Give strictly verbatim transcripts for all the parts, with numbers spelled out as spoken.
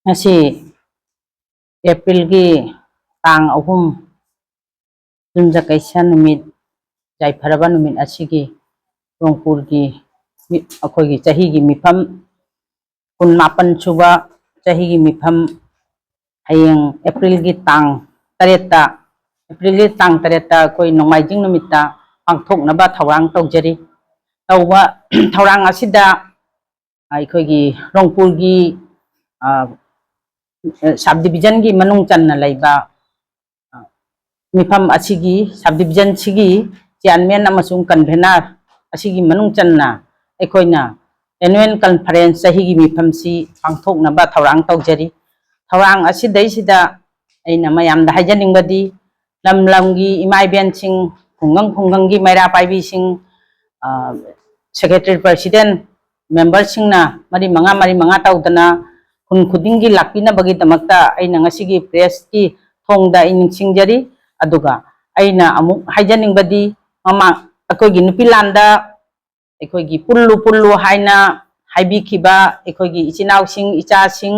ꯉꯁꯤ ꯑꯦꯄ꯭ꯔꯤꯜꯒꯤ ꯇꯥꯡ ꯑꯍꯨꯝ, ꯌꯨꯝꯖꯀꯩꯁ ꯅꯨꯃꯤꯠ, ꯌꯥꯏꯐꯔꯕ ꯅꯨꯃꯤꯠ ꯑꯁꯤꯒꯤ ꯔꯣꯡꯄꯨꯔꯒꯤ ꯃꯤ-, ꯑꯩꯈꯣꯏꯒꯤ ꯆꯍꯤꯒꯤ ꯃꯤꯐꯝ, ꯀꯨꯟꯃꯥꯄꯟ ꯁꯨꯕ ꯆꯍꯤꯒꯤ ꯃꯤꯐꯝ ꯍꯌꯦꯡ ꯑꯦꯄ꯭ꯔꯤꯜꯒꯤ ꯇꯥꯡ ꯇꯔꯦꯠꯇ, ꯑꯦꯄ꯭ꯔꯤꯜꯒꯤ ꯇꯥꯡ ꯇꯔꯦꯠꯇ ꯑꯩꯈꯣꯏ ꯅꯣꯡꯃꯥꯏꯖꯤꯡ ꯅꯨꯃꯤꯠꯇ ꯄꯥꯡꯊꯣꯛꯅꯕ ꯊꯧꯔꯥꯡ ꯇꯧꯖꯔꯤ꯫ ꯇꯧꯕ ꯊꯧꯔꯥꯡ ꯑꯁꯤꯗ ꯑꯩꯈꯣꯏꯒꯤ ꯔꯣꯡꯄꯨꯔꯒꯤ, ꯑ, sub division ꯒꯤ ꯃꯅꯨꯡ ꯆꯟꯅ ꯂꯩꯕ, ꯑ, ꯃꯤꯐꯝ ꯑꯁꯤꯒꯤ, sub division ꯁꯤꯒꯤ chairman ꯑꯃꯁꯨꯡ convener ꯑꯁꯤꯒꯤ ꯃꯅꯨꯡ ꯆꯟꯅ ꯑꯩꯈꯣꯏꯅ annual conference ꯆꯍꯤꯒꯤ ꯃꯤꯐꯝꯁꯤ ꯄꯥꯡꯊꯣꯛꯅꯕ ꯊꯧꯔꯥꯡ ꯇꯧꯖꯔꯤ꯫ ꯊꯧꯔꯥꯡ ꯑꯁꯤꯗꯩꯁꯤꯗ ꯑꯩꯅ ꯃꯌꯥꯝꯗ ꯍꯥꯏꯖꯅꯤꯡꯕꯗꯤ, ꯂꯝ ꯂꯝꯒꯤ ꯏꯃꯥ ꯏꯕꯦꯟꯁꯤꯡ, ꯈꯨꯡꯒꯪ ꯈꯨꯡꯒꯪꯒꯤ ꯃꯩꯔꯥ ꯄꯥꯏꯕꯤꯁꯤꯡ, ꯑ, secretary president member ꯁꯤꯡꯅ ꯃꯔꯤ ꯃꯉꯥ, ꯃꯔꯤ ꯃꯉꯥ ꯇꯧꯗꯅ ꯈꯨꯟ ꯈꯨꯗꯤꯡꯒꯤ ꯂꯥꯛꯄꯤꯅꯕꯒꯤꯗꯃꯛꯇ ꯑꯩꯅ ꯉꯁꯤꯒꯤ press ꯀꯤ ꯊꯣꯡꯗ ꯑꯩ ꯅꯤꯡꯁꯤꯡꯖꯔꯤ꯫ ꯑꯗꯨꯒ ꯑꯩꯅ ꯑꯃꯨꯛ ꯍꯥꯏꯖꯅꯤꯡꯕꯗꯤ, ꯃꯃꯥꯡ ꯑꯩꯈꯣꯏꯒꯤ ꯅꯨꯄꯤ ꯂꯥꯟꯗ ꯑꯩꯈꯣꯏꯒꯤ ꯄꯨꯜꯂꯨ ꯄꯨꯜꯂꯨ ꯍꯥꯏꯅ ꯍꯥꯏꯕꯤꯈꯤꯕ ꯑꯩꯈꯣꯏꯒꯤ ꯏꯆꯤꯟ ꯏꯅꯥꯎꯁꯤꯡ, ꯏꯆꯥꯁꯤꯡ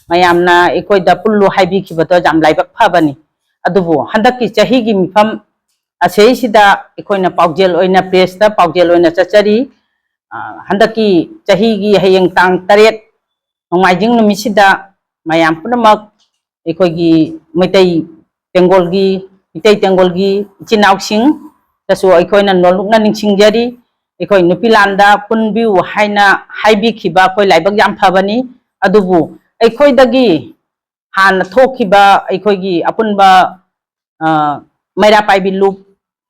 ꯃꯌꯥꯝꯅ ꯑꯩꯈꯣꯏꯗ ꯄꯨꯜꯂꯨ ꯍꯥꯏꯕꯤꯈꯤꯕꯗꯣ ꯌꯥꯝ ꯂꯥꯏꯕꯛ ꯐꯕꯅꯤ꯫ ꯑꯗꯨꯕꯨ ꯍꯟꯗꯛꯀꯤ ꯆꯍꯤꯒꯤ ꯃꯤꯐꯝ ꯑꯁꯤꯁꯤꯗ ꯑꯩꯈꯣꯏꯅ ꯄꯥꯎꯖꯦꯜ ꯑꯣꯏꯅ, press ꯇ ꯄꯥꯎꯖꯦꯜ ꯑꯣꯏꯅ ꯆꯠꯆꯔꯤ꯫ ꯑ, ꯍꯟꯗꯛꯀꯤ ꯆꯍꯤꯒꯤ ꯍꯌꯦꯡ ꯇꯥꯡ ꯇꯔꯦꯠ ꯅꯣꯡꯃꯥꯏꯖꯤꯡ ꯅꯨꯃꯤꯠꯁꯤꯗ ꯃꯌꯥꯝ ꯄꯨꯝꯅꯃꯛ ꯑꯩꯈꯣꯏꯒꯤ ꯃꯩꯇꯩ ꯇꯦꯡꯒꯣꯜꯒꯤ, ꯃꯩꯇꯩ ꯇꯦꯡꯒꯣꯜꯒꯤ ꯏꯆꯤꯟ ꯏꯅꯥꯎꯁꯤꯡꯗꯁꯨ ꯑꯩꯈꯣꯏꯅ ꯅꯣꯜꯂꯨꯛꯅ ꯅꯤꯡꯁꯤꯡꯖꯔꯤ꯫ ꯑꯩꯈꯣꯏ ꯅꯨꯄꯤ ꯂꯥꯟꯗ ꯄꯨꯟꯕꯤꯌꯨ ꯍꯥꯏꯅ ꯍꯥꯏꯕꯤꯈꯤꯕ ꯑꯩꯈꯣꯏ ꯂꯥꯏꯕꯛ ꯌꯥꯝ ꯐꯕꯅꯤ꯫ ꯑꯗꯨꯕꯨ ꯑꯩꯈꯣꯏꯗꯒꯤ ꯍꯥꯟꯅ ꯊꯣꯛꯈꯤꯕ ꯑꯩꯈꯣꯏꯒꯤ ꯑꯄꯨꯟꯕ, ꯑ, ꯃꯩꯔꯥ ꯄꯥꯏꯕꯤ ꯂꯨꯞ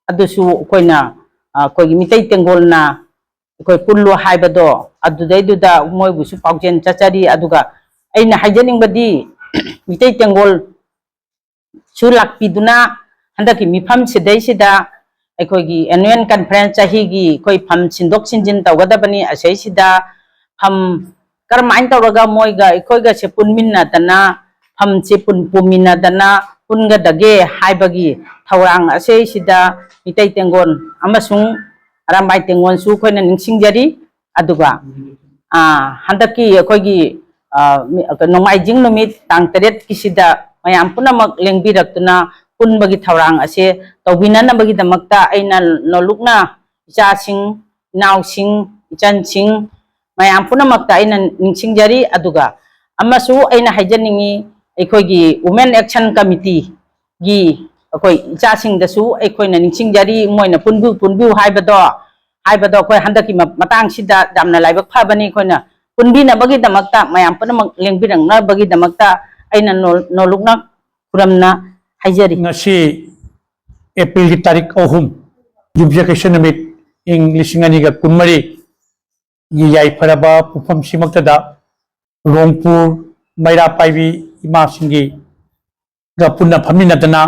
ꯑꯗꯨꯁꯨ ꯑꯩꯈꯣꯏꯅ, ꯑ, ꯑꯩꯈꯣꯏꯒꯤ ꯃꯤꯇꯩ ꯇꯦꯡꯒꯣꯜꯅ ꯑꯩꯈꯣꯏ ꯄꯨꯜꯂꯨ ꯍꯥꯏꯕꯗꯣ, ꯑꯗꯨꯗꯩꯗꯨꯗ ꯃꯣꯏꯕꯨꯁꯨ ꯄꯥꯎꯖꯦꯜ ꯆꯠꯆꯔꯤ꯫ ꯑꯗꯨꯒ ꯑꯩꯅ ꯍꯥꯏꯖꯅꯤꯡꯕꯗꯤ, ꯃꯤꯇꯩ ꯇꯦꯡꯒꯣꯜ ꯁꯨ ꯂꯥꯛꯄꯤꯗꯨꯅ ꯍꯟꯗꯛꯀꯤ ꯃꯤꯐꯝꯁꯤꯗꯩꯁꯤꯗ ꯑꯩꯈꯣꯏꯒꯤ annual conference ꯆꯍꯤꯒꯤ ꯑꯩꯈꯣꯏ ꯐꯝ ꯁꯤꯟꯗꯣꯛ ꯁꯤꯟꯖꯤꯟ ꯇꯧꯒꯗꯕꯅꯤ꯫ ꯑꯁꯤꯁꯤꯗ ꯐꯝ ꯀꯔꯝꯍꯥꯏꯅ ꯇꯧꯔꯒ ꯃꯣꯏꯒ ꯑꯩꯈꯣꯏꯒꯁꯦ ꯄꯨꯟꯃꯤꯟꯅꯗꯅ, ꯐꯝꯁꯦ ꯄꯨꯟ-, ꯄꯨꯃꯤꯟꯅꯗꯅ ꯄꯨꯟꯒꯗꯒꯦ ꯍꯥꯏꯕꯒꯤ ꯊꯧꯔꯥꯡ ꯑꯁꯤꯁꯤꯗ ꯃꯤꯇꯩ ꯇꯦꯡꯒꯣꯜ ꯑꯃꯁꯨꯡ ꯑꯔꯥꯝꯕꯥꯏ ꯇꯦꯡꯒꯣꯜꯁꯨ ꯑꯩꯈꯣꯏꯅ ꯅꯤꯡꯁꯤꯡꯖꯔꯤ꯫ ꯑꯗꯨꯒ, ꯑꯥ, ꯍꯟꯗꯛꯀꯤ ꯑꯩꯈꯣꯏꯒꯤ ꯑ, ꯃꯤ-, ꯅꯣꯡꯃꯥꯏꯖꯤꯡ ꯅꯨꯃꯤꯠ ꯇꯥꯡ ꯇꯔꯦꯠꯀꯤꯁꯤꯗ ꯃꯌꯥꯝ ꯄꯨꯝꯅꯃꯛ ꯂꯦꯡꯕꯤꯔꯛꯇꯨꯅ ꯄꯨꯟꯕꯒꯤ ꯊꯧꯔꯥꯡ ꯑꯁꯦ ꯇꯧꯕꯤꯅꯅꯕꯒꯤꯗꯃꯛꯇ ꯑꯩꯅ ꯅꯣꯂꯨꯛꯅ ꯏꯆꯥꯁꯤꯡ, ꯏꯅꯥꯎꯁꯤꯡ, ꯏꯆꯟꯁꯤꯡ ꯃꯌꯥꯝ ꯄꯨꯝꯅꯃꯛꯇ ꯑꯩꯅ ꯅꯤꯡꯁꯤꯡꯖꯔꯤ꯫ ꯑꯗꯨꯒ ꯑꯃꯁꯨ ꯑꯩꯅ ꯍꯥꯏꯖꯅꯤꯡꯉꯤ, ꯑꯩꯈꯣꯏꯒꯤ Women Action Committee ꯒꯤ ꯑꯩꯈꯣꯏ ꯏꯆꯥꯁꯤꯡꯗꯁꯨ ꯑꯩꯈꯣꯏꯅ ꯅꯤꯡꯁꯤꯡꯖꯔꯤ, ꯃꯣꯏꯅ ꯄꯨꯟꯕꯤꯌꯨ, ꯄꯨꯟꯕꯤꯌꯨ ꯍꯥꯏꯕꯗꯣ, ꯍꯥꯏꯕꯗꯣ ꯑꯩꯈꯣꯏ ꯍꯟꯗꯛꯀꯤ ꯃ-, ꯃꯇꯥꯡꯁꯤꯗ ꯌꯥꯝꯅ ꯂꯥꯏꯕꯛ ꯐꯕꯅꯤ꯫ ꯑꯩꯈꯣꯏꯅ ꯄꯨꯟꯕꯤꯅꯕꯒꯤꯗꯃꯛꯇ ꯃꯌꯥꯝ ꯄꯨꯝꯅꯃꯛ ꯂꯦꯡꯕꯤꯔꯛꯅꯕꯒꯤꯗꯃꯛꯇ ꯑꯩꯅ ꯅꯣ-, ꯅꯣꯂꯨꯛꯅ ꯈꯨꯔꯝꯅ ꯍꯥꯏꯖꯔꯤ꯫ ꯉꯁꯤ ꯑꯦꯄ꯭ꯔꯤꯜꯒꯤ ꯇꯥꯔꯤꯛ ꯑꯍꯨꯝ, ꯌꯨꯝꯁꯀꯩꯁ ꯅꯨꯃꯤꯠ, ꯏꯪ ꯂꯤꯁꯤꯡ ꯑꯅꯤꯒ ꯀꯨꯟꯃꯔꯤ ꯒꯤ ꯌꯥꯏꯐꯔꯕ ꯄꯨꯡꯐꯝꯁꯤꯃꯛꯇꯗ ꯔꯣꯡꯄꯨꯔ ꯃꯩꯔꯥ ꯄꯥꯏꯕꯤ ꯏꯃꯥꯁꯤꯡꯒꯤ ꯒ ꯄꯨꯟꯅ ꯐꯝꯃꯤꯟꯅꯗꯅ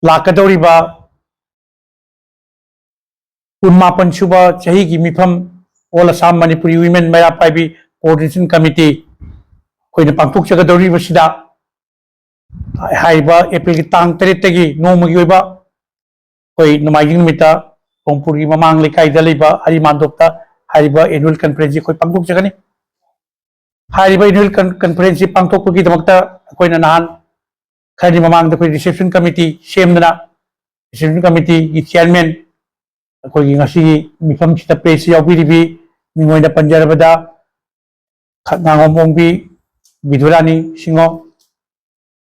ꯂꯥꯛꯀꯗꯧꯔꯤꯕ ꯀꯨꯟꯃꯥꯄꯟ ꯁꯨꯕ ꯆꯍꯤꯒꯤ ꯃꯤꯐꯝ All Assam Manipuri Women ꯃꯩꯔꯥ ꯄꯥꯏꯕꯤ Coordination Committee ꯑꯩꯈꯣꯏꯅ ꯄꯥꯡꯊꯣꯛꯆꯒꯗꯧꯔꯤꯕꯁꯤꯗ ꯍꯥꯏꯔꯤꯕ ꯑꯦꯄ꯭ꯔꯤꯜꯒꯤ ꯇꯥꯡ ꯇꯔꯦꯠꯇꯒꯤ ꯅꯣꯡꯃꯒꯤ ꯑꯣꯏꯕ ꯑꯩꯈꯣꯏ ꯅꯣꯡꯃꯥꯏꯖꯤꯡ ꯅꯨꯃꯤꯠꯇ ꯔꯣꯡꯄꯨꯔꯒꯤ ꯃꯃꯥꯡ ꯂꯩꯀꯥꯏꯗ ꯂꯩꯕ ꯍꯔꯤ ꯃꯥꯟꯗꯣꯞꯇ ꯍꯥꯏꯔꯤꯕ annual conference ꯑꯩꯈꯣꯏ ꯄꯥꯡꯊꯣꯛꯆꯒꯅꯤ꯫ ꯍꯥꯏꯔꯤꯕ annual con-, conference ꯄꯥꯡꯊꯣꯛꯄꯒꯤꯗꯃꯛꯇ ꯑꯩꯈꯣꯏꯅ ꯅꯍꯥꯟ ꯈꯔꯅꯤ ꯃꯃꯥꯡꯗ ꯑꯩꯈꯣꯏ reception committee ꯁꯦꯝꯗꯅ, reception committeeꯒꯤ chairman ꯑꯩꯈꯣꯏꯒꯤ ꯉꯁꯤꯒꯤ ꯃꯤꯐꯝꯁꯤꯗ press ꯌꯥꯎꯕꯤꯔꯤꯕꯤ ꯃꯤꯡ ꯑꯣꯏꯅ ꯄꯟꯖꯔꯕꯗ ꯈ-, ꯉꯥꯉꯣꯝ ꯑꯣꯡꯕꯤ, ꯕꯤꯗꯨꯔꯥꯅꯤ ꯁꯤꯡꯉꯣ,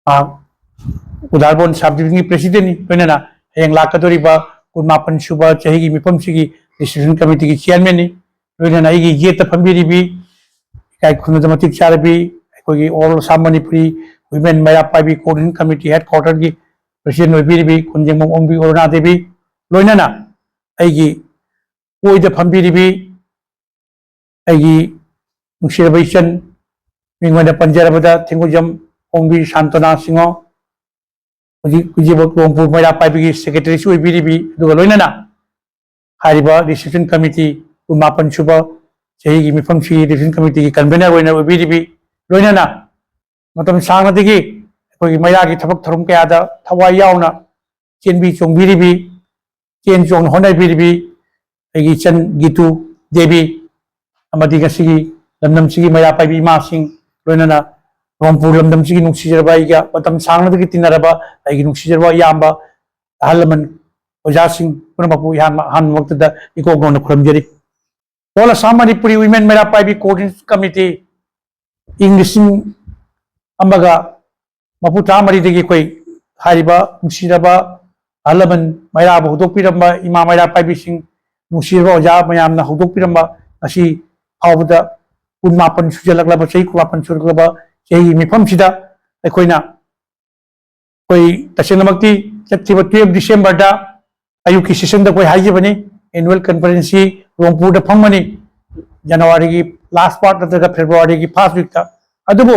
ꯑ, ꯎꯗꯥꯔꯕꯣꯟ sub divisionꯒꯤ presidentꯅꯤ, ꯂꯣꯏꯅꯅ ꯍꯌꯦꯡ ꯂꯥꯛꯀꯗꯧꯔꯤꯕ ꯀꯨꯟꯃꯥꯄꯟ ꯁꯨꯕ ꯆꯍꯤꯒꯤ ꯃꯤꯐꯝꯁꯤꯒꯤ reception committeeꯒꯤ chairmanꯅꯤ, ꯂꯣꯏꯅꯅ ꯑꯩꯒꯤ ꯌꯦꯠꯇ ꯐꯝꯕꯤꯔꯤꯕꯤ ꯏꯀꯥꯏ ꯈꯨꯝꯅꯗ ꯃꯇꯤꯛ ꯆꯥꯔꯕꯤ ꯑꯩꯈꯣꯏꯒꯤ All Assam Manipuri Women ꯃꯩꯔꯥ ꯄꯥꯏꯕꯤ Coordination Committee headquarterꯒꯤ president ꯑꯣꯏꯕꯤꯔꯤꯕꯤ ꯈꯨꯟꯖꯦꯡꯕꯝ ꯑꯣꯡꯕꯤ ꯑꯔꯨꯅꯥ ꯗꯦꯕꯤ, ꯂꯣꯏꯅꯅ ꯑꯩꯒꯤ ꯑꯣꯏꯗ ꯐꯝꯕꯤꯔꯤꯕꯤ ꯑꯩꯒꯤ ꯅꯨꯡꯁꯤꯔꯕ ꯏꯆꯟ, ꯃꯤꯡ ꯑꯣꯏꯅ ꯄꯟꯖꯔꯕꯗ ꯊꯦꯡꯒꯨꯖꯝ ꯑꯣꯡꯕꯤ ꯁꯥꯟꯇꯣꯅꯥ ꯁꯤꯡꯍꯣ, ꯍꯧꯖꯤꯛ ꯍꯧꯖꯤꯛꯃꯛ ꯔꯣꯡꯄꯨꯔ ꯃꯩꯔꯥ ꯄꯥꯏꯕꯤꯒꯤ secretaryꯁꯨ ꯑꯣꯏꯕꯤꯔꯤꯕꯤ, ꯑꯗꯨꯒ ꯂꯣꯏꯅꯅ ꯍꯥꯏꯔꯤꯕ reception committee ꯀꯨꯟꯃꯥꯄꯟ ꯁꯨꯕ ꯆꯍꯤꯒꯤ ꯃꯤꯐꯝꯁꯤꯒꯤ reception committeeꯒꯤ convener ꯑꯣꯏꯅ ꯑꯣꯏꯕꯤꯔꯤꯕꯤ, ꯂꯣꯏꯅꯅ ꯃꯇꯝ ꯁꯥꯡꯅꯗꯒꯤ ꯑꯩꯈꯣꯏꯒꯤ ꯃꯩꯔꯥꯒꯤ ꯊꯕꯛ ꯊꯧꯔꯝ ꯀꯌꯥꯗ ꯊꯋꯥꯏ ꯌꯥꯎꯅ ꯆꯦꯟꯕꯤ ꯆꯣꯡꯕꯤꯔꯤꯕꯤ, ꯆꯦꯟ ꯆꯣꯡꯅ ꯍꯣꯠꯅꯕꯤꯔꯤꯕꯤ ꯑꯩꯒꯤ ꯏꯆꯟ ꯒꯤꯇꯨ ꯗꯦꯕꯤ ꯑꯃꯗꯤ ꯉꯁꯤꯒꯤ ꯂꯝꯗꯝꯁꯤꯒꯤ ꯃꯩꯔꯥ ꯄꯥꯏꯕꯤ ꯏꯃꯥꯁꯤꯡ, ꯂꯣꯏꯅꯅ ꯔꯣꯡꯄꯨꯔ ꯂꯝꯗꯝꯁꯤꯒꯤ ꯅꯨꯡꯁꯤꯖꯔꯕ ꯑꯩꯒ ꯃꯇꯝ ꯁꯥꯡꯅꯗꯒꯤ ꯇꯤꯟꯅꯔꯕ ꯑꯩꯒꯤ ꯅꯨꯡꯁꯤꯖꯔꯕ ꯏꯌꯥꯝꯕ, ꯑꯍꯜ ꯂꯃꯟ, ꯑꯣꯖꯥꯁꯤꯡ ꯄꯨꯝꯅꯃꯛꯄꯨ ꯏꯍꯥꯟ ꯑꯍꯥꯟꯕꯃꯛꯇꯗ ꯏꯀꯣꯛ ꯅꯧꯅ ꯈꯨꯔꯨꯝꯖꯔꯤ꯫ All Assam Manipuri Women ꯃꯩꯔꯥ ꯄꯥꯏꯕꯤ Coordination Committee ꯏꯪ ꯂꯤꯁꯤꯡ ꯑꯃꯒ ꯃꯔꯤꯐꯨ ꯇꯔꯥꯃꯔꯤꯗꯒꯤ ꯑꯩꯈꯣꯏ ꯍꯥꯏꯔꯤꯕ ꯅꯨꯡꯁꯤꯔꯕ ꯑꯍꯜ ꯂꯃꯟ ꯃꯩꯔꯥꯕꯨ ꯍꯧꯗꯣꯛꯄꯤꯔꯝꯕ ꯏꯃꯥ ꯃꯩꯔꯥ ꯄꯥꯏꯕꯤꯁꯤꯡ, ꯅꯨꯡꯁꯤꯔꯕ ꯑꯣꯖꯥ ꯃꯌꯥꯝꯅ ꯍꯧꯗꯣꯛꯄꯤꯔꯝꯕ ꯉꯁꯤ ꯐꯥꯎꯕꯗ ꯀꯨꯟꯃꯥꯄꯟ ꯁꯨꯖꯜꯂꯛꯂꯕ, ꯆꯍꯤ ꯀꯨꯟꯃꯥꯄꯟ ꯁꯨꯔꯛꯂꯕ ꯆꯍꯤꯒꯤ ꯃꯤꯐꯝꯁꯤꯗ ꯑꯩꯈꯣꯏꯅ ꯑꯩꯈꯣꯏ ꯇꯁꯦꯡꯅꯃꯛꯇꯤ ꯆꯠꯈꯤꯕ twelve Decemberꯗ ꯑꯌꯨꯛꯀꯤ sessionꯗ ꯑꯩꯈꯣꯏ ꯍꯥꯏꯖꯕꯅꯤ, annual conferenceꯁꯤ ꯔꯣꯡꯄꯨꯔꯗ ꯐꯝꯒꯅꯤ Januaryꯒꯤ last part ꯅꯠꯇ꯭ꯔꯒ Februaryꯒꯤ first weekꯇ꯫ ꯑꯗꯨꯕꯨ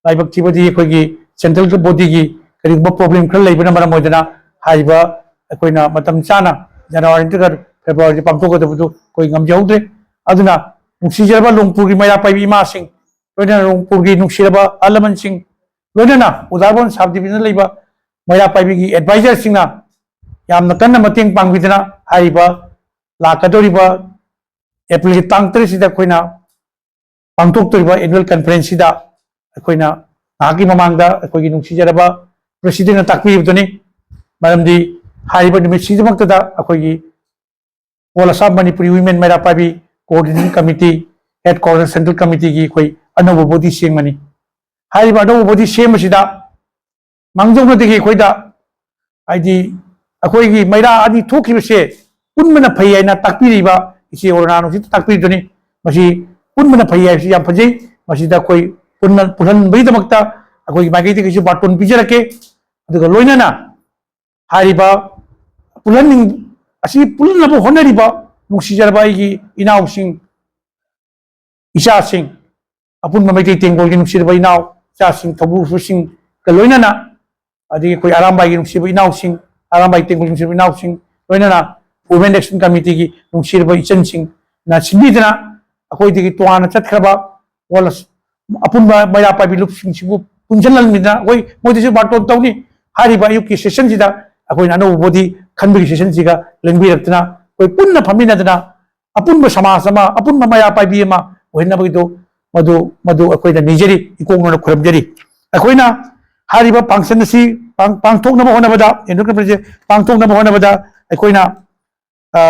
ꯂꯥꯏꯕꯛ ꯊꯤꯕꯗꯤ ꯑꯩꯈꯣꯏꯒꯤ central bodyꯒꯤ ꯀꯔꯤꯒꯨꯝꯕ problem ꯈꯔ ꯂꯩꯕꯅ ꯃꯔꯝ ꯑꯣꯏꯗꯅ ꯍꯥꯏꯔꯤꯕ ꯑꯩꯈꯣꯏꯅ ꯃꯇꯝ ꯆꯥꯅ January ꯅꯠꯇ꯭ꯔꯒ Februaryꯗ ꯄꯥꯡꯊꯣꯛꯀꯗꯕꯗꯨ ꯑꯩꯈꯣꯏ ꯉꯝꯖꯍꯧꯗ꯭ꯔꯦ꯫ ꯑꯗꯨꯅ ꯅꯨꯡꯁꯤꯖꯔꯕ ꯂꯣꯡꯄꯨꯔꯒꯤ ꯃꯩꯔꯥ ꯄꯥꯏꯕꯤ ꯏꯃꯥꯁꯤꯡ, ꯂꯣꯏꯅꯅ ꯂꯣꯡꯄꯨꯔꯒꯤ ꯅꯨꯡꯁꯤꯔꯕ ꯑꯍꯜ ꯂꯃꯟꯁꯤꯡ, ꯂꯣꯏꯅꯅ ꯎꯗꯥꯔꯕꯣꯟ sub divisionꯗ ꯂꯩꯕ ꯃꯩꯔꯥ ꯄꯥꯏꯕꯤꯒꯤ advisorꯁꯤꯡꯅ ꯌꯥꯝꯅ ꯀꯟꯅ ꯃꯇꯦꯡ ꯄꯥꯡꯕꯤꯗꯨꯅ ꯍꯥꯏꯔꯤꯕ ꯂꯥꯛꯀꯗꯧꯔꯤꯕ Aprilꯒꯤ ꯇꯥꯡ ꯇꯔꯦꯠꯁꯤꯗ ꯑꯩꯈꯣꯏꯅ ꯄꯥꯡꯊꯣꯛꯇꯧꯔꯤꯕ annual conferenceꯁꯤꯗ ꯑꯩꯈꯣꯏꯅ ꯉꯥꯏꯍꯥꯛꯀꯤ ꯃꯃꯥꯡꯗ ꯑꯩꯈꯣꯏꯒꯤ ꯅꯨꯡꯁꯤꯖꯔꯕ presidentꯅ ꯇꯥꯛꯄꯤꯔꯤꯕꯗꯨꯅꯤ꯫ ꯃꯔꯝꯗꯤ ꯍꯥꯏꯔꯤꯕ ꯅꯨꯃꯤꯠꯁꯤꯗꯃꯛꯇꯗ ꯑꯩꯈꯣꯏꯒꯤ All Assam Manipuri Women ꯃꯩꯔꯥ ꯄꯥꯏꯕꯤ Coordination Committee, headquarter central committeeꯒꯤ ꯑꯩꯈꯣꯏ ꯑꯅꯧꯕ body ꯁꯦꯝꯒꯅꯤ꯫ ꯍꯥꯏꯔꯤꯕ ꯑꯅꯧꯕ body ꯁꯦꯝꯕꯁꯤꯗ ꯃꯥꯡꯖꯧꯅꯗꯒꯤ ꯑꯩꯈꯣꯏꯗ, ꯍꯥꯏꯗꯤ, ꯑꯩꯈꯣꯏꯒꯤ ꯃꯩꯔꯥ ꯑꯅꯤ ꯊꯣꯛꯈꯤꯕꯁꯦ ꯄꯨꯟꯕꯅ ꯐꯩ ꯍꯥꯏꯅ ꯇꯥꯛꯄꯤꯔꯤꯕ ꯏꯆꯦ ꯑꯣꯔꯅꯥꯅ ꯍꯧꯖꯤꯛꯇ ꯇꯥꯛꯄꯤꯔꯤꯗꯨꯅꯤ꯫ ꯃꯁꯤ ꯄꯨꯟꯕꯅ ꯐꯩ ꯍꯥꯏꯕꯁꯤ ꯌꯥꯝ ꯐꯖꯩ꯫ ꯃꯁꯤꯗ ꯑꯩꯈꯣꯏ ꯄꯨꯟꯅ, ꯄꯨꯜꯍꯟꯕꯒꯤꯗꯃꯛꯇ ꯑꯩꯈꯣꯏꯒꯤ ꯃꯥꯏꯀꯩꯗꯒꯤꯁꯨ ꯕꯥꯔꯇꯣꯟ ꯄꯤꯖꯔꯛꯀꯦ꯫ ꯑꯗꯨꯒ ꯂꯣꯏꯅꯅ ꯍꯥꯏꯔꯤꯕ ꯄꯨꯜꯍꯟꯅꯤꯡ-, ꯑꯁꯤ ꯄꯨꯜꯍꯟꯅꯕ ꯍꯣꯠꯅꯔꯤꯕ ꯅꯨꯡꯁꯤꯖꯔꯕ ꯑꯩꯒꯤ ꯏꯅꯥꯎꯁꯤꯡ, ꯏꯆꯥꯁꯤꯡ, ꯑꯄꯨꯟꯕ ꯃꯩꯇꯩ ꯇꯦꯡꯒꯣꯜꯒꯤ ꯅꯨꯡꯁꯤꯔꯕ ꯏꯅꯥꯎ ꯏꯆꯥꯁꯤꯡ, ꯊꯧꯕꯨꯁꯨꯁꯤꯡꯒ ꯂꯣꯏꯅꯅ, ꯑꯗꯒꯤ ꯑꯩꯈꯣꯏ ꯑꯔꯥꯝꯕꯥꯏꯒꯤ ꯅꯨꯡꯁꯤꯕ ꯏꯅꯥꯎꯁꯤꯡ, ꯑꯔꯥꯝꯕꯥꯏ ꯇꯦꯡꯒꯣꯜꯒꯤ ꯅꯨꯡꯁꯤꯕ ꯏꯅꯥꯎꯁꯤꯡ, ꯂꯣꯏꯅꯅ Women Action Committeeꯒꯤ ꯅꯨꯡꯁꯤꯔꯕ ꯏꯆꯟꯁꯤꯡꯅ ꯁꯤꯟꯕꯤꯗꯨꯅ ꯑꯩꯈꯣꯏꯗꯒꯤ ꯇꯣꯉꯥꯟꯅ ꯆꯠꯈ꯭ꯔꯕ ꯋꯥꯂꯁ-, ꯑꯄꯨꯟꯕ ꯃꯩꯔꯥ ꯄꯥꯏꯕꯤ ꯂꯨꯞꯁꯤꯡꯁꯤꯕꯨ ꯄꯨꯟꯁꯤꯜꯍꯟꯕꯤꯗꯨꯅ ꯑꯩꯈꯣꯏ ꯃꯣꯏꯗꯁꯨ ꯕꯥꯔꯇꯣꯟ ꯇꯧꯅꯤ꯫ ꯍꯥꯏꯔꯤꯕ ꯑꯌꯨꯛꯀꯤ sessionꯁꯤꯗ ꯑꯩꯈꯣꯏꯅ ꯑꯅꯧꯕ body ꯈꯟꯕꯒꯤ sessionꯁꯤꯒ ꯂꯦꯡꯕꯤꯔꯛꯇꯨꯅ ꯑꯩꯈꯣꯏ ꯄꯨꯟꯅ ꯐꯝꯃꯤꯟꯅꯗꯨꯅ ꯑꯄꯨꯟꯕ ꯁꯃꯥꯖ ꯑꯃ, ꯑꯄꯨꯟꯕ ꯃꯩꯔꯥ ꯄꯥꯏꯕꯤ ꯑꯃ, ꯑꯣꯏꯍꯟꯅꯕꯒꯤꯗꯣ ꯃꯗꯨ ꯃꯗꯨ ꯑꯩꯈꯣꯏꯅ ꯅꯤꯖꯔꯤ, ꯏꯀꯣꯛꯅꯅ ꯈꯨꯔꯨꯝꯖꯔꯤ꯫ ꯑꯩꯈꯣꯏꯅ ꯍꯥꯏꯔꯤꯕ function ꯑꯁꯤ ꯄꯥꯡ-, ꯄꯥꯡꯊꯣꯛꯅꯕ ꯍꯣꯠꯅꯕꯗ, annual conference ꯄꯥꯡꯊꯣꯛꯅꯕ ꯍꯣꯠꯅꯕꯗ ꯑꯩꯈꯣꯏꯅ, ꯑ,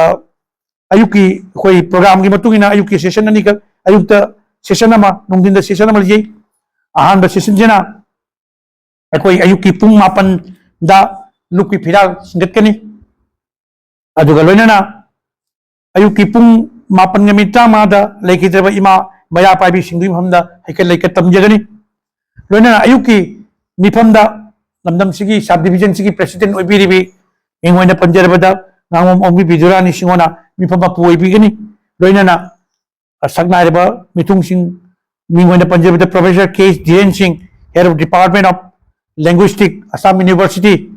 ꯑꯌꯨꯛꯀꯤ ꯑꯩꯈꯣꯏ program ꯒꯤ ꯃꯇꯨꯡ ꯏꯟꯅ ꯑꯌꯨꯛꯀꯤ session ꯑꯅꯤꯈꯛ, ꯑꯌꯨꯛꯇ session ꯑꯃ, ꯅꯨꯡꯊꯤꯟꯗ session ꯑꯃ ꯂꯩꯖꯩ꯫ ꯑꯍꯥꯟꯕ session ꯁꯤꯅ ꯑꯩꯈꯣꯏ ꯑꯌꯨꯛꯀꯤ ꯄꯨꯡ ꯃꯥꯄꯟꯗ ꯂꯨꯞꯀꯤ ꯐꯤꯔꯥꯜ ꯁꯤꯟꯒꯠꯀꯅꯤ꯫ ꯑꯗꯨꯒ ꯂꯣꯏꯅꯅ ꯑꯌꯨꯛꯀꯤ ꯄꯨꯡ ꯃꯥꯄꯟꯒ ꯃꯤꯅꯤꯠ ꯇꯔꯥꯃꯉꯥꯗ ꯂꯩꯈꯤꯗ꯭ꯔꯕ ꯏꯃꯥ ꯃꯩꯔꯥ ꯄꯥꯏꯕꯤꯁꯤꯡꯗꯨꯒꯤ ꯃꯐꯝꯗ ꯍꯩꯀꯠ ꯂꯩꯀꯠ ꯇꯝꯖꯒꯅꯤ꯫ ꯂꯣꯏꯅꯅ ꯑꯌꯨꯛꯀꯤ ꯃꯤꯐꯝꯗ ꯂꯝꯗꯝꯁꯤꯒꯤ sub division ꯁꯤꯒꯤ president ꯑꯣꯏꯕꯤꯔꯤꯕꯤ, ꯃꯤꯡ ꯑꯣꯏꯅ ꯄꯟꯖꯔꯕꯗ ꯉꯥꯉꯣꯝ ꯑꯣꯡꯕꯤ ꯕꯤꯗꯨꯔꯥꯅꯤ ꯁꯤꯡꯍꯣꯅ ꯃꯤꯐꯝ ꯃꯄꯨ ꯑꯣꯏꯕꯤꯒꯅꯤ꯫ ꯂꯣꯏꯅꯅ ꯁꯛꯅꯥꯏꯔꯕ ꯃꯤꯊꯨꯡꯁꯤꯡ, ꯃꯤꯡ ꯑꯣꯏꯅ ꯄꯟꯖꯕꯗ Professor ꯀꯦ ꯙꯤꯔꯦꯟ ꯁꯤꯡ, Head of Department of Linguistic, Assam University,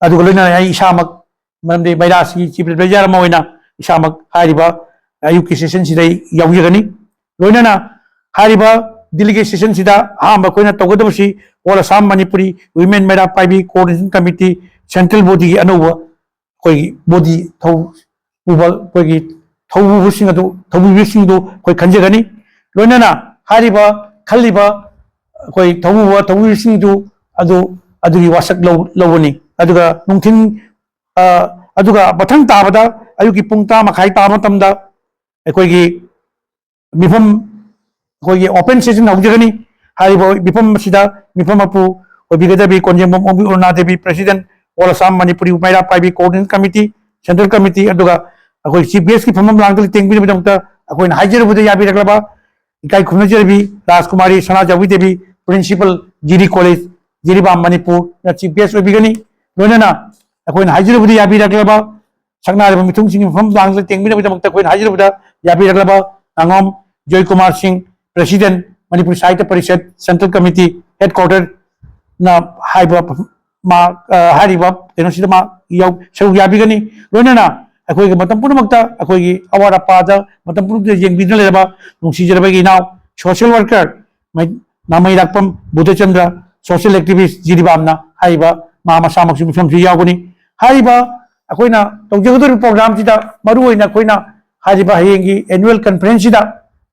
ꯑꯗꯨꯒ ꯂꯣꯏꯅꯅ ꯑꯩ ꯏꯁꯥꯃꯛ, ꯃꯔꯝꯗꯤ ꯃꯩꯔꯥꯁꯤꯒꯤ chief advisor ꯑꯃ ꯑꯣꯏꯅ ꯏꯁꯥꯃꯛ ꯍꯥꯏꯔꯤꯕ ꯑꯌꯨꯛꯀꯤ session ꯁꯤꯗ ꯑꯩ ꯌꯥꯎꯖꯒꯅꯤ꯫ ꯂꯣꯏꯅꯅ ꯍꯥꯏꯔꯤꯕ delegate session ꯁꯤꯗ ꯑꯍꯥꯟꯕ ꯑꯩꯈꯣꯏꯅ ꯇꯧꯒꯗꯕꯁꯤ All Assam Manipuri Women ꯃꯩꯔꯥ ꯄꯥꯏꯕꯤ Coordination Committee, central body ꯒꯤ ꯑꯅꯧꯕ ꯑꯩꯈꯣꯏꯒꯤ body ꯊꯧ ꯄꯨꯕ, ꯑꯩꯈꯣꯏꯒꯤ ꯊꯧꯕꯨꯕꯁꯤꯡ ꯑꯗꯨ, ꯊꯧꯕꯨꯕꯁꯤꯡꯗꯨ ꯑꯩꯈꯣꯏ ꯈꯟꯖꯒꯅꯤ꯫ ꯂꯣꯏꯅꯅ ꯍꯥꯏꯔꯤꯕ ꯈꯜꯂꯤꯕ ꯑꯩꯈꯣꯏ ꯊꯧꯕꯨꯕ ꯊꯧꯕꯨꯕꯁꯤꯡꯗꯨ ꯑꯗꯨ, ꯑꯗꯨꯒꯤ ꯋꯥꯁꯛ ꯂꯧ-, ꯂꯧꯒꯅꯤ꯫ ꯑꯗꯨꯒ ꯅꯨꯡꯊꯤꯟ, ꯑ, ꯑꯗꯨꯒ ꯃꯊꯪ ꯇꯥꯕꯗ ꯑꯌꯨꯛꯀꯤ ꯄꯨꯡ ꯇꯔꯥ ꯃꯈꯥꯏ ꯇꯥꯕ ꯃꯇꯝꯗ ꯑꯩꯈꯣꯏꯒꯤ ꯃꯤꯐꯝ, ꯑꯩꯈꯣꯏꯒꯤ open session ꯍꯧꯖꯒꯅꯤ꯫ ꯍꯥꯏꯔꯤꯕ ꯃꯤꯐꯝ ꯑꯁꯤꯗ ꯃꯤꯐꯝ ꯃꯄꯨ ꯑꯣꯏꯕꯤꯒꯗꯕꯤ ꯀꯣꯟꯖꯦꯡꯕꯝ ꯑꯣꯡꯕꯤ ꯑꯔꯨꯅꯥ Devi, President, All Assam Manipuri ꯃꯩꯔꯥ ꯄꯥꯏꯕꯤ Coordination Committee, Central Committee, ꯑꯗꯨꯒ ꯑꯩꯈꯣꯏ chief guest ꯀꯤ ꯐꯝꯐꯝ ꯂꯥꯡꯗ ꯂꯩꯇꯦꯡꯕꯤꯅꯕꯒꯤꯗꯃꯛꯇ ꯑꯩꯈꯣꯏꯅ ꯍꯥꯏꯖꯔꯨꯕꯗ ꯌꯥꯕꯤꯔꯛꯂꯕ ꯏꯀꯥꯏ ꯈꯨꯝꯅꯖꯔꯕꯤ Rajkumari Sanajaobi Devi, Principal, G D College, Jiribam, ꯃꯅꯤꯄꯨꯔꯅ chief guest ꯑꯣꯏꯕꯤꯒꯅꯤ꯫ ꯂꯣꯏꯅꯅ ꯑꯩꯈꯣꯏꯅ ꯍꯥꯏꯖꯔꯨꯕꯗ ꯌꯥꯕꯤꯔꯛꯂꯕ ꯁꯛꯅꯥꯏꯔꯕ ꯃꯤꯊꯨꯡꯁꯤꯡꯒꯤ ꯃꯐꯝ ꯂꯥꯡꯗ ꯇꯦꯡꯕꯤꯅꯕꯒꯤꯗꯃꯛꯇ ꯑꯩꯈꯣꯏꯅ ꯍꯥꯏꯖꯔꯨꯕꯗ ꯌꯥꯕꯤꯔꯛꯂꯕ ꯉꯥꯉꯣꯝ ꯖꯣꯏ ꯀꯨꯃꯥꯔ ꯁꯤꯡ, President, Manipur Sahitya Parishad, Central Committee, Headquarter ꯅ ꯍꯥꯏꯕ ꯃꯥ, ꯑ, ꯍꯥꯏꯔꯤꯕ ꯀꯩꯅꯣꯁꯤꯗ ꯃꯥ ꯌꯥꯎ-, ꯁꯔꯨꯛ ꯌꯥꯕꯤꯒꯅꯤ꯫ ꯂꯣꯏꯅꯅ ꯑꯩꯈꯣꯏꯒꯤ ꯃꯇꯝ ꯄꯨꯝꯅꯃꯛꯇ ꯑꯩꯈꯣꯏꯒꯤ ꯑꯋꯥꯠ ꯑꯄꯥꯗ ꯃꯇꯝ ꯄꯨꯝꯅꯃꯛꯇ ꯌꯦꯡꯕꯤꯗꯨꯅ ꯂꯩꯔꯕ ꯅꯨꯡꯁꯤꯖꯔꯕ ꯑꯩꯒꯤ ꯏꯅꯥꯎ social worker ꯃꯩ-, ꯅꯥꯃꯩꯔꯥꯛꯄꯝ ꯕꯨꯙꯆꯟꯗ꯭ꯔ, social activist ꯖꯤꯔꯤꯕꯥꯝꯅ ꯍꯥꯏꯔꯤꯕ ꯃꯥ ꯃꯁꯥꯃꯛꯁꯨ ꯃꯤꯐꯝꯁꯤ ꯌꯥꯎꯒꯅꯤ꯫ ꯍꯥꯏꯔꯤꯕ ꯑꯩꯈꯣꯏꯅ ꯇꯧꯖꯒꯗꯧꯔꯤꯕ program ꯁꯤꯗ ꯃꯔꯨꯑꯣꯏꯅ ꯑꯩꯈꯣꯏꯅ ꯍꯥꯏꯔꯤꯕ ꯍꯌꯦꯡꯒꯤ annual conference ꯁꯤꯗ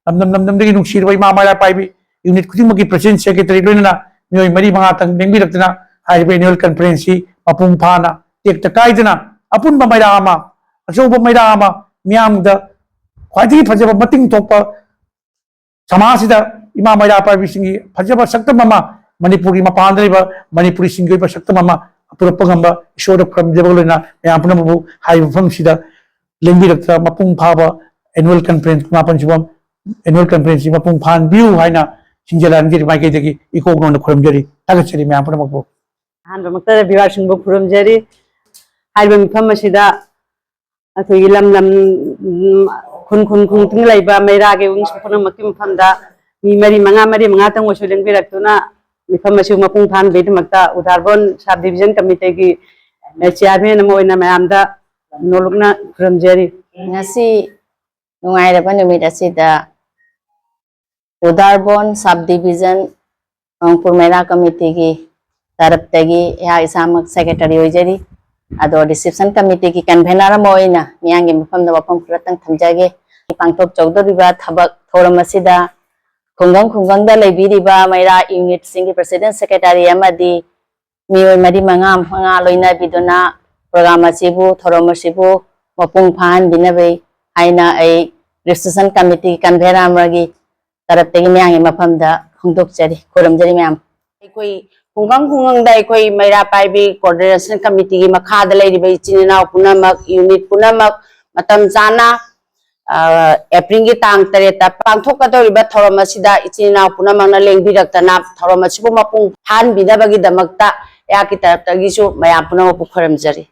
ꯂꯝꯗꯝ ꯂꯝꯗꯝꯗꯒꯤ ꯅꯨꯡꯁꯤꯔꯕ ꯏꯃꯥ ꯃꯩꯔꯥ ꯄꯥꯏꯕꯤ unit ꯈꯨꯗꯤꯡꯃꯛꯀꯤ president secretary ꯂꯣꯏꯅꯅ ꯃꯤꯑꯣꯏ ꯃꯔꯤ ꯃꯉꯥꯇꯪ ꯂꯦꯡꯕꯤꯔꯛꯇꯅ ꯍꯥꯏꯔꯤꯕ annual conference ꯁꯤ ꯃꯄꯨꯡ ꯐꯥꯅ ꯇꯦꯛꯇ ꯀꯥꯏꯗꯅ ꯑꯄꯨꯟꯕ ꯃꯩꯔꯥ ꯑꯃ, ꯑꯆꯧꯕ ꯃꯩꯔꯥ ꯑꯃ, ꯃꯤꯌꯥꯝꯗ ꯈ꯭ꯋꯥꯏꯗꯒꯤ ꯐꯖꯕ ꯃꯇꯤꯡ ꯊꯣꯛꯄ ꯁꯃꯥꯖꯁꯤꯗ ꯏꯃꯥ ꯃꯩꯔꯥ ꯄꯥꯏꯕꯤꯁꯤꯡꯒꯤ ꯐꯖꯕ ꯁꯛꯇꯝ ꯑꯃ, ꯃꯅꯤꯄꯨꯔꯒꯤ ꯃꯄꯥꯟꯗ ꯂꯩꯕ ꯃꯅꯤꯄꯨꯔꯤꯁꯤꯡꯒꯤ ꯑꯣꯏꯕ ꯁꯛꯇꯝ ꯑꯃ ꯄꯨꯔꯛꯄ ꯉꯝꯕ ꯏꯁꯣꯔꯗ ꯈꯨꯔꯨꯝꯖꯕꯒ ꯂꯣꯏꯅꯅ ꯃꯌꯥꯝ ꯄꯨꯝꯅꯃꯛꯄꯨ ꯍꯥꯏꯔꯤꯕ ꯃꯐꯝꯁꯤꯗ ꯂꯦꯡꯕꯤꯔꯛꯇ ꯃꯄꯨꯡ ꯐꯥꯕ annual conference ꯀꯨꯟꯃꯥꯄꯟ ꯁꯨꯕ annual conference ꯁꯤ ꯃꯄꯨꯡ ꯐꯥꯍꯟꯕꯤꯌꯨ ꯍꯥꯏꯅ ꯁꯤꯡꯖꯦꯂꯥ ꯂꯝꯖꯦꯜ ꯃꯥꯏꯀꯩꯗꯒꯤ ꯏꯀꯣꯛ ꯅꯣꯟꯅ ꯈꯨꯔꯨꯝꯖꯔꯤ, ꯊꯥꯒꯠꯆꯔꯤ ꯃꯌꯥꯝ ꯄꯨꯝꯅꯃꯛꯄꯨ꯫ ꯑꯍꯥꯟꯕꯃꯛꯇꯗ viewer ꯁꯤꯡꯕꯨ ꯈꯨꯔꯨꯝꯖꯔꯤ꯫ ꯍꯥꯏꯔꯤꯕ ꯃꯤꯐꯝ ꯑꯁꯤꯗ ꯑꯩꯈꯣꯏꯒꯤ ꯂꯝ ꯂꯝ, ꯎꯝ, ꯈꯨꯟ ꯈꯨꯟ ꯈꯨꯟ ꯈꯨꯟ ꯂꯩꯕ ꯃꯩꯔꯥꯒꯤ wings ꯄꯨꯝꯅꯃꯛꯀꯤ ꯃꯐꯝꯗ ꯃꯤ ꯃꯔꯤ ꯃꯉꯥ, ꯃꯔꯤ ꯃꯉꯥꯇꯪ ꯑꯣꯏꯁꯨ ꯂꯦꯡꯕꯤꯔꯛꯇꯨꯅ ꯃꯤꯐꯝ ꯑꯁꯤ ꯃꯄꯨꯡ ꯐꯥꯍꯟꯕꯒꯤꯗꯃꯛꯇ ꯎꯗꯥꯔꯕꯣꯟ sub division committee ꯒꯤ, ꯑꯦ, chairman ꯑꯃ ꯑꯣꯏꯅ ꯃꯌꯥꯝꯗ ꯅꯣꯂꯨꯛꯅ ꯈꯨꯔꯨꯝꯖꯔꯤ꯫ ꯉꯁꯤ ꯅꯨꯡꯉꯥꯏꯔꯕ ꯅꯨꯃꯤꯠ ꯑꯁꯤꯗ ꯎꯗꯥꯔꯕꯣꯟ sub division ꯔꯣꯡꯄꯨꯔ ꯃꯩꯔꯥ committee ꯒꯤ ꯇꯔꯞꯇꯒꯤ ꯑꯩꯍꯥꯛ ꯏꯁꯥꯃꯛ secretary ꯑꯣꯏꯖꯔꯤ꯫ ꯑꯗꯣ reception committee ꯒꯤ convener ꯑꯃ ꯑꯣꯏꯅ ꯃꯤꯌꯥꯝꯒꯤ ꯃꯐꯝꯗ ꯋꯥꯐꯝ ꯈꯔꯇꯪ ꯊꯝꯖꯒꯦ꯫ ꯄꯥꯡꯊꯣꯛꯆꯧꯗꯧꯔꯤꯕ ꯊꯕꯛ ꯊꯧꯔꯝ ꯑꯁꯤꯗ ꯈꯨꯡꯒꯪ ꯈꯨꯡꯒꯪꯗ ꯂꯩꯕꯤꯔꯤꯕ ꯃꯩꯔꯥ unit ꯁꯤꯡꯒꯤ president secretary ꯑꯃꯗꯤ ꯃꯤꯑꯣꯏ ꯃꯔꯤ ꯃꯉꯥ ꯃꯉꯥ ꯂꯣꯏꯅꯕꯤꯗꯨꯅ program ꯑꯁꯤꯕꯨ, ꯊꯧꯔꯝ ꯑꯁꯤꯕꯨ ꯃꯄꯨꯡ ꯐꯥꯍꯟꯕꯤꯅꯕ ꯍꯥꯏꯅ ꯑꯩ reception committee convener ꯑꯃꯒꯤ ꯇꯔꯞꯇꯒꯤ ꯃꯌꯥꯝꯒꯤ ꯃꯐꯝꯗ ꯐꯣꯡꯗꯣꯛꯆꯔꯤ꯫ ꯈꯨꯔꯨꯝꯖꯔꯤ ꯃꯌꯥꯝ꯫ ꯑꯩꯈꯣꯏ ꯈꯨꯡꯒꯪ ꯈꯨꯡꯒꯪꯗ ꯑꯩꯈꯣꯏ ꯃꯩꯔꯥ ꯄꯥꯏꯕꯤ coordination committee ꯒꯤ ꯃꯈꯥꯗ ꯂꯩꯔꯤꯕ ꯏꯆꯤꯟ ꯏꯅꯥꯎ ꯄꯨꯝꯅꯃꯛ, unit ꯄꯨꯝꯅꯃꯛ ꯃꯇꯝ ꯆꯥꯅ, ꯑ, April ꯒꯤ ꯇꯥꯡ ꯇꯔꯦꯠꯇ ꯄꯥꯡꯊꯣꯛꯀꯗꯧꯔꯤꯕ ꯊꯧꯔꯝ ꯑꯁꯤꯗ ꯏꯆꯤꯟ ꯏꯅꯥꯎ ꯄꯨꯝꯅꯃꯛꯅ ꯂꯦꯡꯕꯤꯔꯛꯇꯅ ꯊꯧꯔꯝ ꯑꯁꯤꯕꯨ ꯃꯄꯨꯡ ꯐꯥꯍꯟꯕꯤꯅꯕꯒꯤꯗꯃꯛꯇ ꯑꯩꯍꯥꯛꯀꯤ ꯇꯔꯞꯇꯒꯤꯁꯨ ꯃꯌꯥꯝ ꯄꯨꯝꯅꯃꯛꯄꯨ ꯈꯨꯔꯨꯝꯖꯔꯤ꯫